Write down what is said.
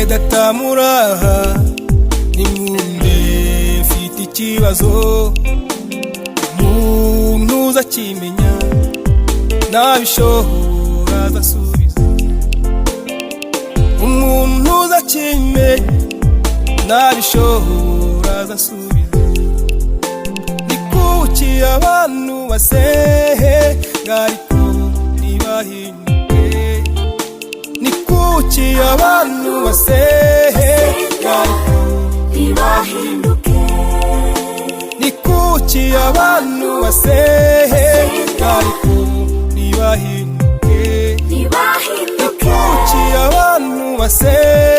Data muraha nimwumve, mfite ikibazo, umuntu uzakimenya nabishobora azasubiza. Umuntu uzakimenya nabishobora azasubiza. Ni kuki abantu basenga ariko ntibahinduke? Ni kuki abantu basenga ariko ntibahinduke? Ni kuki abantu basenga ariko ntibahinduke? Ntibahinduke. Kuki abantu basenga